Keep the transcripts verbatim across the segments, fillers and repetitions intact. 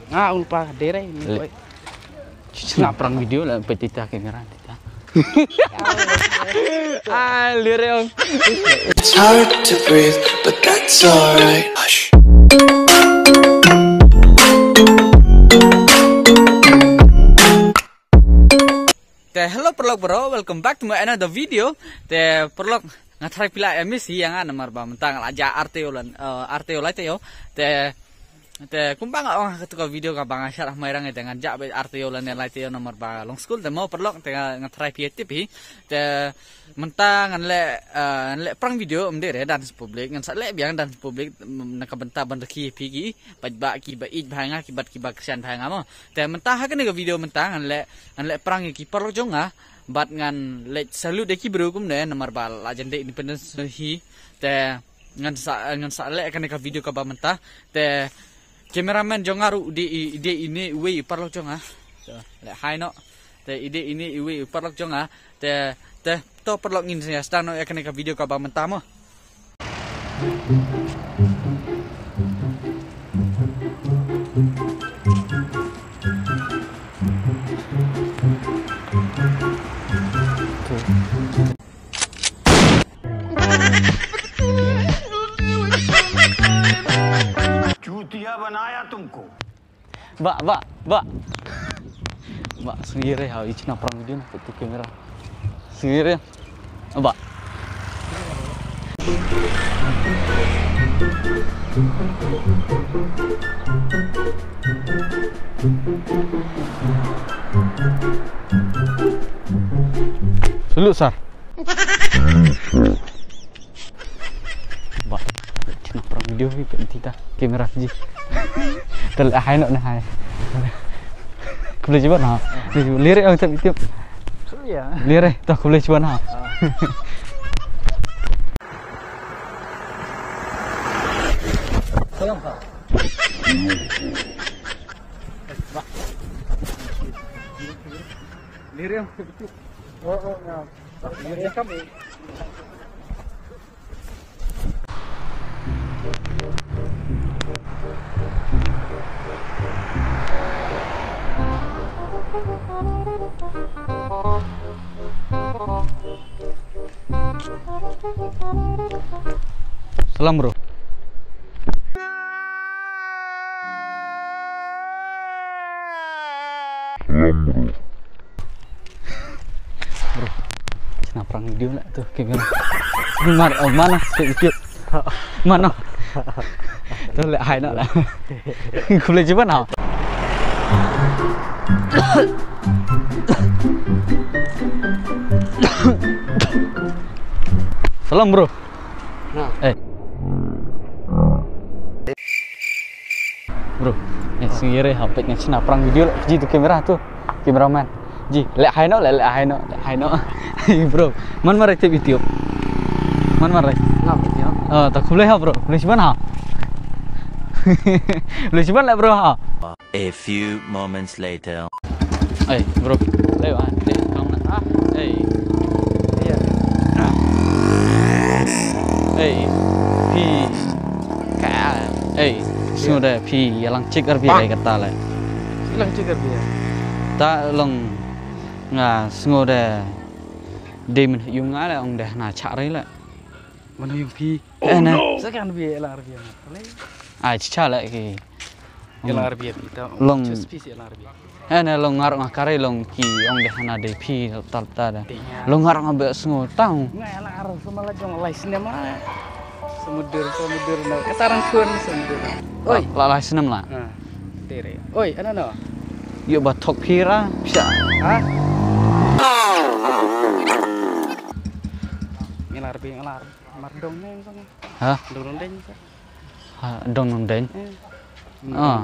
Nga ul pa dere ni. Le. Oi. Sngap prank video la peit ïa kita kamera kita. Ah, lire ong. It's hard to breathe, but that's alright. Hush. Te hello paralok baroh, welcome back to my another video. Te paralok, nga tharai phi la miss hi ïa nga namar ba mynta nga la jah ar taïew lane, eh, ar taïew lai taïew. Te, te kumba nga ong ha kato ka video kaba nga share ha Mairang, te ngan jah beit ar taïew lane lai taïew namar ba long skul te mo paralok, te nga, nga tharai phi tip hi. Te mynta ngan leh, eh, ngan leh prank video, ym dei re dance public, ngan sa leh biang dance public, mm, na ka bynta ban rkhie ïa phi ki paidbah kiba ïeit bha ïa nga, ki bad kiba kyrshan bha ïa nga mo. Te mynta ha kane ka video mynta ngan leh, ngan leh prank ïa ki paralok jong nga bad ngan leh salute ïa ki briew kumne namar ba la jan dei Independence hi. Te ngan sa, ngan sa leh kane ka video kaba mynta. Te cameraman jong nga ruh dei, dei ine iwei i paralok jong nga. Te leh hai noh. Te i dei ine iwei i paralok jong nga. Te, te to paralok ngin ïa sdang noh ïa kane ka video kaba mynta mo. चूतिया बनाया तुमको। Ba, ba, ba. Ba, sngewsih re ha, i chna prank video na, peit tu kamera. Sngewsih re. Ba. Salute, sir. Ba, chna prank video hi peit tu ta kamera ji. Te leh hai noh na hai. Khublei shibun ha. Khublei shibun. Lire ong tip tip. Iya. Lire to khublei shibun ha. Salam ha. Ba. Lire ong tip tip. Oh, oh, ya. Salam, bro. Bro, chna prank video lah tu kamera. Mar, oh, mana? Cek YouTube. Mana? Tu leh hai noh lah. Khublei shibun ha. Salam, bro. Nah. Eh. Bro, eh, sngewsih re ha, peit nga chna prank video lah, ji tu kamera tu. Cameraman. Ji, leh hai noh, leh, leh hai noh, leh hai noh. Bro, man mar tip YouTube. Man mar. Ngam tip. Oh, ta khublei ha, bro. Khublei shibun ha. Khublei shibun lah, bro ha. A few moments later. Ei, bro. Leh wa, leh kong na. Ah, ei. Iya. Ei, phi. Ka, ei, sngew de phi ïalang check ar phi dei kata leh. Ïalang check ar phi. Ta long nga sngew de dei mynhyung nga leh ong de na chah rei leh. Mynhyung phi. Eh, ne. Sa kan bi ïalang ar phi. Ai, cha leh ki. Ïalang ar phi ta. Long. Just phi ïalang ar phi. Eh, ne long nga ruh nga kare long ki ong de hana de phi tal ta de. Long nga ruh nga be sngew tang. Nga ïalang ar sama la jong lai snem la. Semudur, semudur na. Kata rang khun semudur. Oi. La lai snem la. Ha. Tere. Oi, ano no. Ïoh ba thok phi ra. Pisa. Ha? Ngelar bi ngelar. Mar dong ne song. Ha? Dong dong deng. Ha, dong nong deng. Eh. Ah.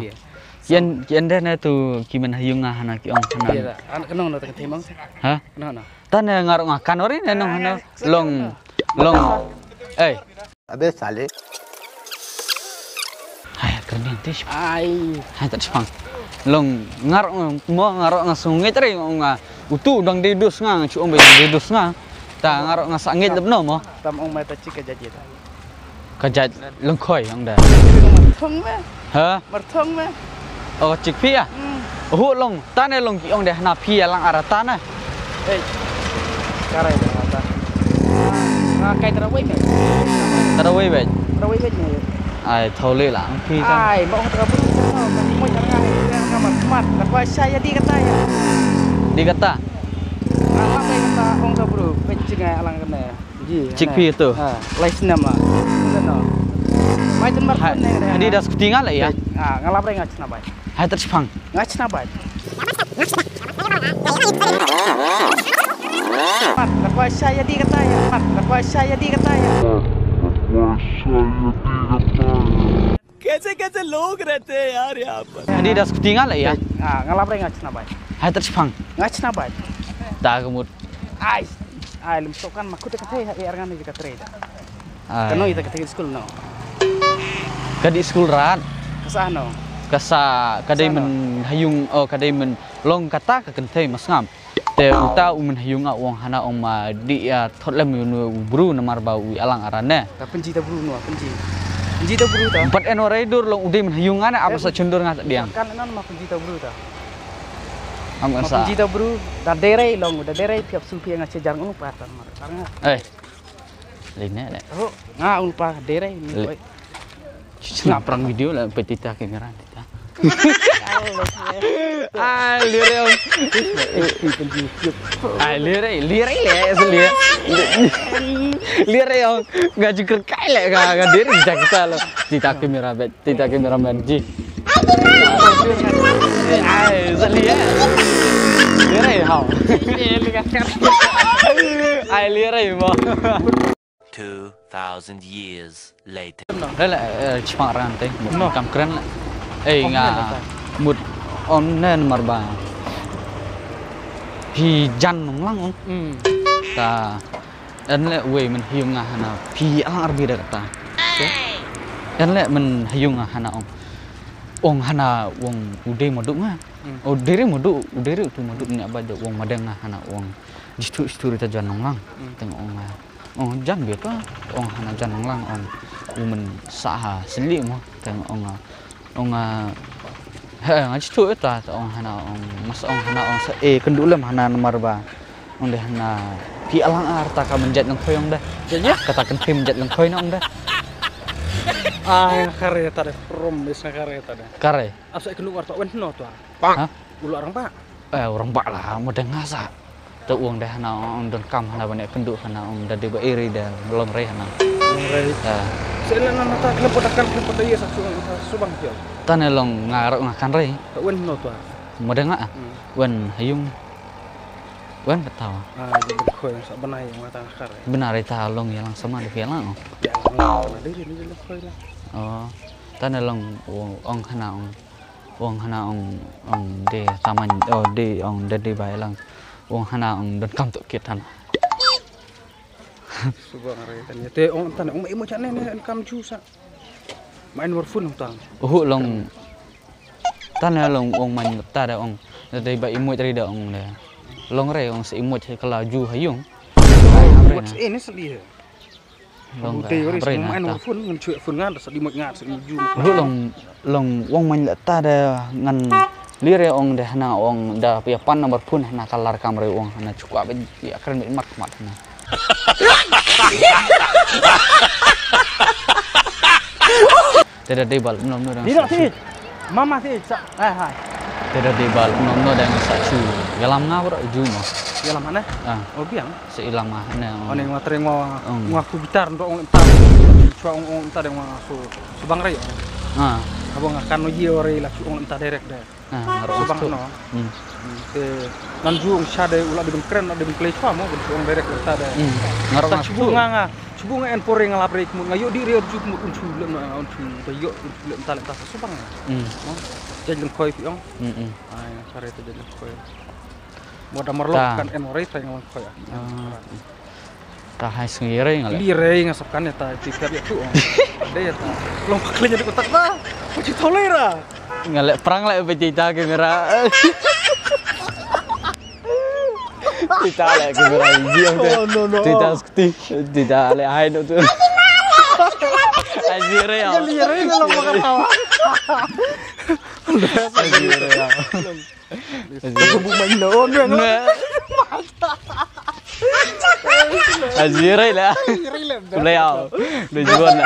Yen, yen de ne tu ki mynhyung nga hana ki ong hana. Iya, an kenong no teng thimong. Ha? Kenong no. Ta ne nga ruh nga kan ori ne nong hana. Long, long. Eh. Abe sale. Hai, kren tish. Ai. Hai, ta shpang. Long nga ruh mo nga ruh nga sngewngeit re nga. Utu dang dei dus nga, nga chu ong ba dang dei dus nga. Ta nga ruh nga sa ngeit lep no mo. Tam ong mai ta chika jaji ta. Ka jait lyngkhoi ong da. Mar thong me. Ha? Mar thong me. O, chik phi ah? Hmm. Hu long, tane long ki ong da hana phi alang ara tane. Hey. Karai da ta. Ah, kai tara wei me. Tara wei wei. Tara wei wei me. Ai, thau le la, ong phi ta. Ai, ba ong tara bru. Mo tara nga, nga mat mat. Ka kwai sha ya di kata ya. Di kata. Ah, mat kata ong tara bru. Wei chingai alang kane. Ji, chik phi tu. Ha, lai snem la. Mai tun mar tun ne. Hadi das kutinga la ya. Ha, nga lap re nga chna bai. Hai ter chipang. Nga chna bai. Mat, la kwai sha ya di kata ya. Mat, la kwai sha ya di kata ya. कैसे कैसे लोग रहते हैं यार यहाँ पर। Hadi das kutinga la ya. Ha, nga lap re nga chna bai. Hai ter chipang. Nga chna bai. Ta ka mut. Ai. Ai, lum sokan ma kute ka thei ha er ngan ni ka trei da. Ai. Kano ita ka thei school no. Ka di school rat. Ka sa no. Ka sa ka dei men hayung, oh, ka dei men long kata ka kynthei masngam. Te uta u men hayung a ong hana ong ma di ya thot lem u bru namar ba u alang arane. Ka penji ta bru no, penji. Penji ta bru ta. But en warai dur long u dei men hayung ane apa sa chundur nga ta diang. Kan nan ma penji ta bru ta. Am ma sa. Penji ta bru da derei long da derei piap su pi nga chejar ngun pa tan mar. Karena. Eh. Lene le. Oh, nga un pa derei ni. Chna prang video la petita kamera tita. Ai lirei ong. Ai lirei, lirei le selia. Lirei ong. Nga jikir kai le nga nga diri jakta lo. Tita kamera bet, tita kamera man ji. Ai selia. Lirei hau. Ai lirei mo. Two thousand years later. Rela chipang ran te mut kam kren la. Ei nga mut on nen marba. Hi jan nong lang ong. Ta en le wei men hiung nga hana phi alang arbi da kata. En le men hiung nga hana ong. Ong hana ong u dei madu nga. O dei re madu, u dei re tu madu ni aba de ong madeng nga hana ong. Jitu jitu rita jan nong lang. Teng ong nga. Ong jan bia ka, ong hana jan nong lang ong. U men sa ha seli mo teng ong. Ong he nga jitu eta ong hana ong mas ong hana ong sa e kendu lem hana namar ba. Ong de hana phi alang ar ta ka menjat lengkhoi ong de. Kata ken phi menjat lengkhoi na ong de. Ah, kare ta de rum bis kare ta de. Kare. Asa kendu ar ta wen no ta. Ha? Ulo orang ba. Eh, orang ba la mo de ngasa. Te ong de hana ong don kam hana bane kendu hana ong da de ba iri de long rei hana. Long rei. Se la na ta klem podakan klem podai sa subang kio. Tane long ngarok ngakan rei. Wen no to. Mo de nga. Wen hayung. Wen katawa. Ah, jadi khoi sa benai ngata ngakar. Benar ita long ya lang sama de ya lang. Ya lang de ni de khoi la. Oh. Tane long ong hana ong. Ong hana ong ong de taman oh de ong de de bai lang. Ong hana ong don kam tu kit hana. Subang re kan ya te ong tan ong mai mo chane ne kam ju sa. Main war fun ong tan. Uhu long tan long ong man ta da ong de de bai imut ri da ong de. Long re ong se imut kala ju hayung. Wat ini seli. Long ka hapre na ta. Phone ngan chui phone ngan sa di mot ngan sa di ju. Ru long long wong man la ta da ngan lire ong de hana ong da pia pan number phone hana kalar kamre ong hana chukwa be ya kren be mat mat hana. Te da dei bal mlom no dang. Di dok si. Mama si sa. Hai hai. Te da dei bal mlom no dang sa chu. Yalam nga bro ju mo. Yalam mana? Ah. Oh biang. Sa ilam ah ne. One ngwa treng ngwa ngwa ku gitar ndo ong entar. Chwa ong ong entar ngwa so so bang rei. Ah. Abo nga kan no ye ore la chu ong entar direct de. Ah, so bang no. Hmm. Te nan ju ong sha de ula de bengkren de bengklei chwa mo ben chu ong direct entar de. Hmm. Ngarok nga chu nga nga. Chubu nga en pore nga lap rei kmut nga yo di rei ju kmut un chu lem na un chu ba yo un chu lem ta lem ta sa subang. Hmm. Jai lem khoi pi ong. Hmm. Ai nga kare ta jai lem khoi. Mo da marlo kan en rei ta nga lem khoi. Ta hai sngi rei nga le. Li rei nga sap kan ta ti ka bi tu ong. De ta. Long pak le nya ko tak ta. Ko chi tholei ra. Nga le prang le be ti ta ke mera. Tita le ke berai biang te. Oh, no, no. Tita skuti. Tita le hai no tu. Azirei ya. Azirei ya. Buh main no. Azirei la. Kulai au. Dei juan la.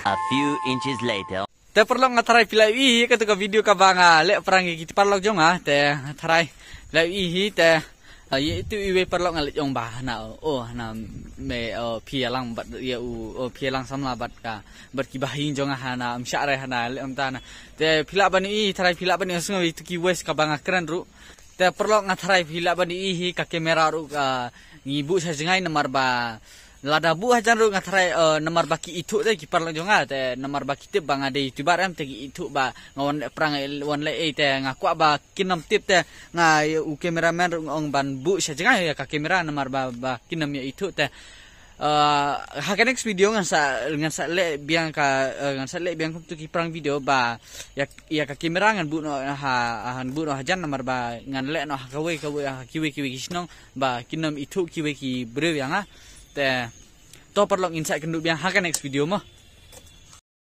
A few inches later. Te paralok, nga tharai phi la ïohi ïa katu ka video kaba nga leh prank ïa kiti paralok jong nga, te nga tharai la ïohi hi te. Ïa itu iwei paralok nga leh jong ba hana, oh hana, me, oh phi ïalang bad ïa u, oh phi ïalang samla bad ka, bad ki bahaïing jong nga hana, ym shah re hana leh ym ta na. Te phi lah ban ïohi, tharai phi lah ban ïohi, sngew itu ki voice kaba nga kren ruh. Te paralok, nga tharai phi lah ban ïohi hi ka camera ruh ka ngi buh sha jngai namar ba lada buh hajan ruh nga tharai, eh, namar ba ki ithuh te ki paralok jong nga, te namar ba ki tip ba nga dei YouTuber em, te ki ithuh ba nga wan leh prank, wan leh ei, te nga kwah ba kin ym tip, te nga, u cameraman ruh nga ong ban buh sha jngai ïa ka camera namar ba, ba kin ym ïa ithuh te. Eh, ha ka next video ngan sa, ngan sa leh biang ka, eh, ngan sa leh biang kumtu ki prank video ba ïa, ïa ka camera ngan buh noh ha, ngan buh noh hajan namar ba ngan leh noh ha kawei kawei, ha kiwei kiwei ki shnong ba kin ym ithuh kiwei ki briew ïa nga. Te to paralok, ngin sa ïakynduh biang ha ka next video mo.